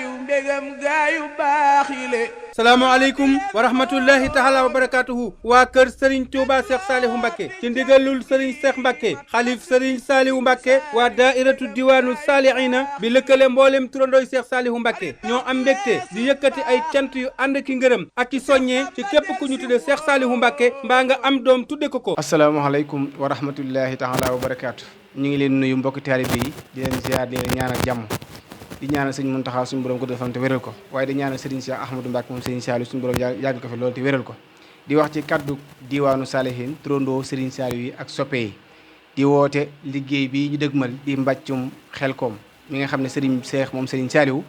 Saaliw mbégam gaayu baaxile. salaamaaleykum wa rahmatullahi taala wa barakatuhu waa kër Serigne Touba Cheikh Saliou Mbacké ci ndigalul Serigne Cheikh Mbacké xalif Serigne Saliou Mbacké waa daairatu diwaanu Salihina bi lëkkale mboolem turandooy Cheikh Saliou Mbacké ñoo am mbégte di yëkkati ay cant yu ànd ki ngërëm ak i soññee ci képp ku ñu tudde Cheikh Saliou Mbacké mbaa nga am doom tudde ko. asalaamaaleykum wa rahmatullahi taala wa barakatu ñu ngi leen nuyu mbokki taalibe yi di leen ziar di leen ñaanal jàmm di ñaanal sëñ Muntaxa suñu borom ko defam te wéral ko waaye di ñaanal Serigne Cheikh Ahmadou Mbacké moom Serigne Saliou suñu borom yàgg ko fi loolu te wéral ko di wax ci kaddu diwaanu Salihine turandoo Serigne Saliou yi ak soppe yi di woote liggéey bi ñu dëgmal di mbàccum Xelkom mi nga xam ne Serigne Cheikh moom Serigne Saliou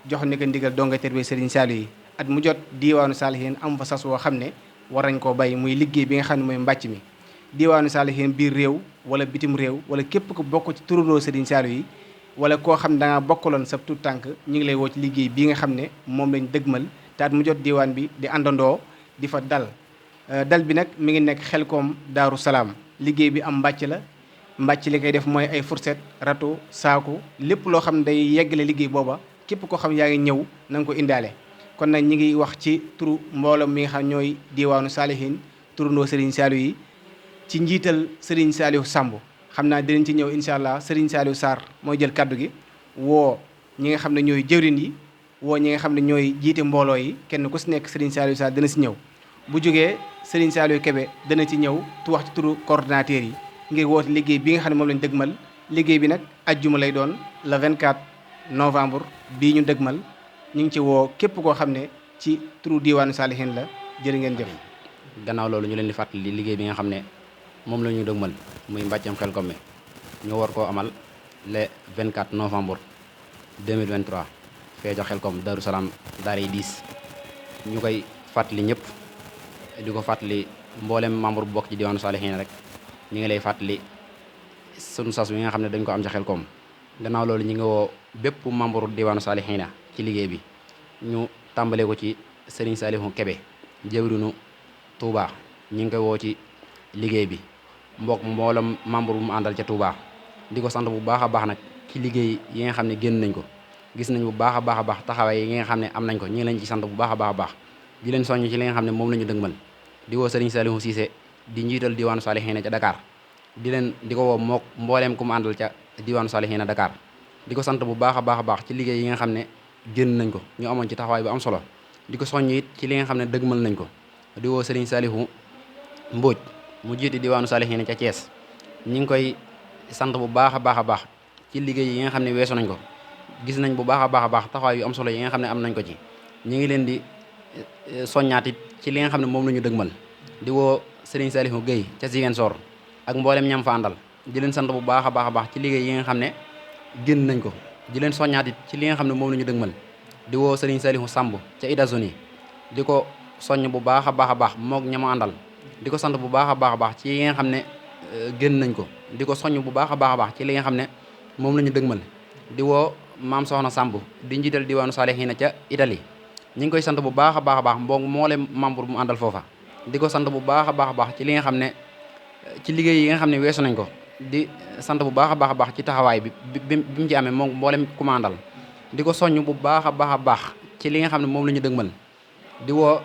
jox ni ko ndigal donga terbe Serigne Saliou yi at mu jot diwaanu Salihine am fa sas woo xam ne war nañ koo bay muy liggéey bi nga xam ne mooy mbàcc mi diwaanu Salihine biir réew wala bitim réew wala képp ku bokk ci turandoo Serigne Saliou yi wala koo xam ne da nga bokkaloon sa tout tànk ñu ngi lay woo ci liggéey bii nga xam ne moom lañ dëgmal te at mu jot diwaan bi di àndandoo di fa dal bi nag mi ngi nekk Xelkom Daaru Salaam liggéey bi am mbàcc la mbàcc li koy def mooy ay fourchette râteau saaku lépp loo xam ne day yeggale liggéey booba képp koo xam yaa ngi ñëw na nga ko indaale kon nag ñi ngi wax ci turu mbooloom mi nga xam ñooy diwaanu Salihine turandoo Serigne Saliou yi ci njiital Serigne Saliou Samb xam naa dinañ ci ñëw incha allah Serigne Saliou Sarr mooy jël kaddu gi woo ñi nga xam ne ñooy jëwrin yi woo ñi nga xam ne ñooy jiite mbooloo yi kenn ku si nekk Serigne Saliou Sarr dana si ñëw bu jógee Serigne Saliou Kébé dana ci ñëw tu wax ci turu coordonnateur yi ngir woote liggéey bi nga xam ne moom lañ dëgmal liggéey bi nag ajjuma lay doon le 24 novembre bii ñu dëgmal ñu ngi ci woo képp koo xam ne ci turu diwaanu Salihine la jërë ngeen jëf. gannaaw loolu ñu leen di fàttali liggéey bi nga xam ne moom la ñu dëgmal muy mbàccam Xelkom mi ñu war koo amal le 24 novembre 2023 fee jox Xelkom Darou Salaam daara yi 10 ñu koy fàttali ñëpp di ko fàttali mboolem membre bu bokk ci diwaanu Salihine rek ñu ngi lay fàttali sunu sas bi nga xam ne dañ ko am ci Xelkom gannaaw loolu ñu ngi woo bépp membre diwaanu Salihine ci liggéey bi ñu tàmbalee ko ci Serigne Saliou Kébé jëwrinu Touba ñu ngi koy woo ci liggéey bi mboolem membre bu mu àndal ca Touba di ko sant bu baax a baax nag ci liggéey yi nga xam ne génn nañ ko gis nañ bu baax a baax a baax taxawaay yi nga xam ne am nañ ko ñu ngi leen ci sant bu baax a baax a baax di leen soññ ci li nga xam ne moom la ñu dëgmal di woo Serigne Saliou Cissé di njiital diwaanu Salihine ca Dakar di ko woo mook mbooleem ku mu àndal ca diwaanu Salihine Dakar di ko sant bu baax a baax a baax ci liggéey yi nga xam ne génn nañ ko ñu amoon ci taxawaay bu am solo di ko soññ it ci li nga xam ne dëgmal nañ ko di woo Serigne Saliou Mbodj mu jiite diwaanu Salihine ca Thiès ñi ngi koy sant bu baax a baax a baax ci liggéey yi nga xam ne weesu nañ ko gis nañ bu baax a baax a baax taxawaay yu am solo yi nga xam ne am nañ ko ci ñi ngi leen di soññaat it ci li nga xam ne moom la ñu dëgmal di woo Serigne Saliou Gueye ca Ziguinchor ak mboolem ñam fa àndal di leen sant bu baax a baax a baax ci liggéey yi nga xam ne génn nañ ko di leen soññaat it ci li nga xam ne moom la ñu dëgmal di woo Serigne Saliou Samb ca États-Unis di ko soññ bu baax a baax a baax moog ñama àndal di ko sant bu baax a baax a baax ci li nga xam ne génn nañ ko di ko soññ bu baax a baax a baax ci li nga xam ne moom la ñu dëgmal di woo maam Soxna Samb di njiital diwaanu Salihine ca Italie ñi ngi koy sant bu baax a baax a baax moo leen membre bu mu àndal foofa di ko sant bu baax a baax a baax ci li nga xam ne ci liggéey yi nga xam ne weesu nañ ko di sant bu baax a baax a baax ci taxawaay bi mu ci amee moom mboolem ku mu àndal di ko soññ bu baax a baax a baax ci li nga xam ne moom la ñu dëgmal di woo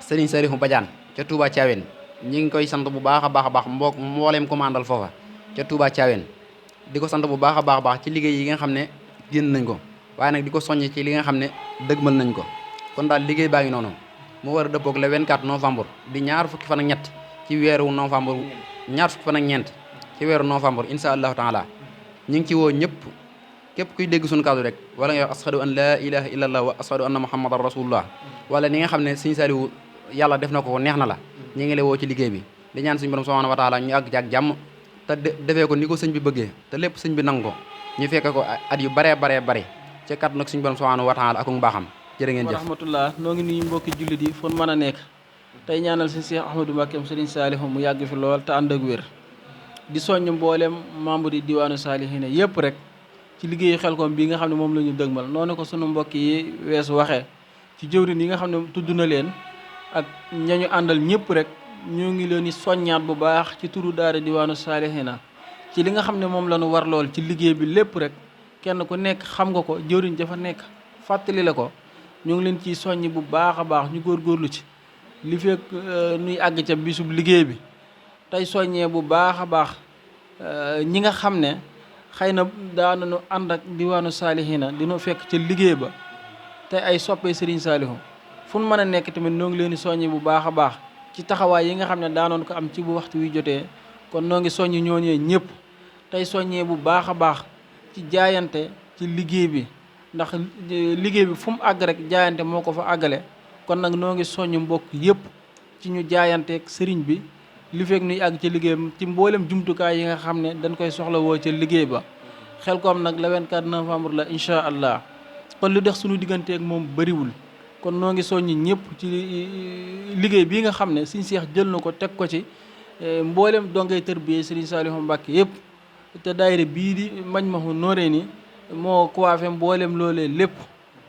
Serigne Saliou Badiane ca Touba Thiawène ñi ngi koy sant bu baax a baax a baax mbooleem ku mu àndal foofa ca Touba Thiawène di ko sant bu baax a baax a baax ci liggéey yi nga xam ne génn nañ ko waaye nag di ko soññ ci li nga xam ne dëgmal nañ ko kon daal liggéey baa ngi noonu mu war a dëppoog le 24 novembre di ñaar fukki fan ak ñett ci weeru novembre ñaar fukki fan ak ñeent ci weeru novembre insha allahu taala ñu ngi ci woo ñëpp képp kuy dégg suñu kaddu rek wala nga wax ashadu an la ilaha illa allah wa ashadu anna muhammadan rasulullah wala ni nga xam ne Serigne Saliou yàlla def na ko neex na la ñu ngi lay woo ci liggéey bi di ñaan suñu borom subhanahu wa taala ñu àgg ci ak jàmm te defee ko ni ko sëñ bi bëggee te lépp sëñ bi nangu ko ñu fekke ko at yu baree bare ci kat nag suñu borom subhanahu wa taala ak mbaaxam jërë ngeen jëf. rahmatullah noo ngi nuyu mbokki jullit yi fon mën a nekk tey ñaanal si Cheikh Ahmadou Mbacké Serigne Saliou mu yàgg fi lool te ànd ak wér di soññ mboolem membre yi diwaanu Salihine yëpp rek ci liggéeyu Xelkom bii nga xam ne moom la ñu dëgmal noonu ko sunu mbokk yi weesu waxee ci jëwrin yi nga xam ne tudd na leen ak ñañu àndal ñëpp rek ñoo ngi leen di soññaat bu baax ci turu daara diwaanu Salihine ci li nga xam ne moom la ñu war lool ci liggéey bi lépp rek kenn ku nekk xam nga ko jëwriñ dafa nekk fàttali la ko ñu ngi leen ciy soññ bu baax a baax ñu góorgóorlu ci li fekk nuy àgg ca bisub liggéey bi tey soññee bu baax a baax ñi nga xam ne xëy na daanañu ànd ak diwaanu Salihina dina fekk ca liggéey ba te ay soppee Serigne Saliou fu nu mën a nekk tamit noo ngi leen di soññi bu baax a baax ci taxawaay yi nga xam ne daanoon ko am ci bu waxtu wi jotee kon noo ngi soññi ñooñee ñëpp tey soññee bu baax a baax ci jaayante ci liggéey bi ndax liggéey bi fu mu àgg rek jaayante moo ko fa àggale kon nag noo ngi soññ mbokk yëpp ci ñu jaayanteeg sëriñ bi li fekk nuy àgg ci liggéeyam ci mboolem jumtukaay yi nga xam ne dañ koy soxla woo ca liggéey ba Xelcom nag le 24 novembre la incha allah kon lu dex suñu digganteeg moom bëriwul kon noo ngi soññi ñëpp ci liggéey bii nga xam ne Sëriñ Seex jël na ko teg ko ci mboolem dongay tërbiyee Sëriñ Saliou Mbacké yëpp te daayira bii di Majmahun Nurayni moo coiffé mboolem loolee lépp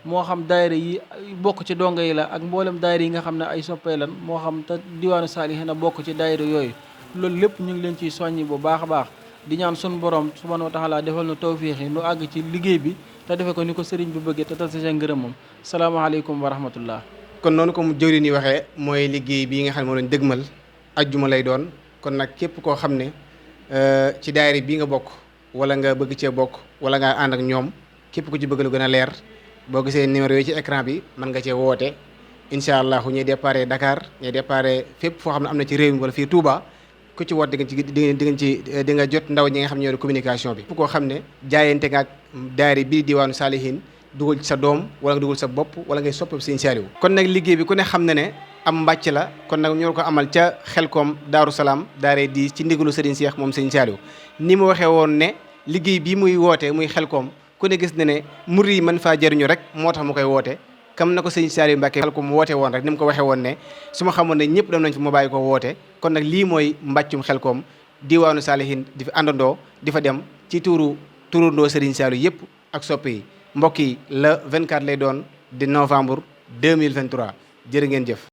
moo xam daayira yi bokk ci donga yi la ak mboolem daayira yi nga xam ne ay soppee lan moo xam te diwaanu Salihina bokk ci daayira yooyu loolu lépp ñu ngi leen ciy soññi bu baax a baax di ñaan sun borom subhanahu wa taala defal na tawfiix yi nu àgg ci liggéey bi te defe ko ni ko sëriñ bi bëggee te tas sa ngërëmam salaamaaleykum wa rahmatullah. kon noonu ko mu jëwriñ yi waxee mooy liggéey bii nga xam ne moo lañ dëgmal ajjuma lay doon kon nag képp koo xam ne ci daayira bii nga bokk wala nga bëgg cee bokk wala nga ànd ak ñoom képp ku ci bëgg lu gën a leer boo gisee numéro yi ci écran bi mën nga cee woote incha allah ñuy déparé Dakar ñuy déparé fépp foo xam ne am na ci réew mi wala fii Touba ku ci woote di nga jot ndaw ñi nga xam ne ñoo communication bi. képp koo xam ne jaayante nga ak daayira bii diwaanu Salihine dugal ci sa doom wala nga dugal sa bopp wala ngay soppab Sëriñ Saliou kon nag liggéey bi ku ne xam na ne am mbàcc la kon nag ñoo ko amal ca Xelcom Daaru Salaam daare di ci ndigalu Serigne Cheikh moom Sëriñ Saliou ni mu waxee woon ne liggéey bii muy woote muy Xelcom ku ne gis na ne murid yi mën faa jëriñu rek moo tax mu koy woote comme na ko Sëriñ Saliou Mbacké Xelcom mu woote woon rek ni mu ko waxee woon ne su ma xamoon ne ñëpp dem nañ fi mu bàyyi ko woote kon nag lii mooy mbàccum Xelcom diwaanu Salihine di fi àndandoo di fa dem ci turandoo Serigne Saliou yëpp ak soppe yi mbokk yi le 24 lay doon di novembre 2023 jërë ngeen jëf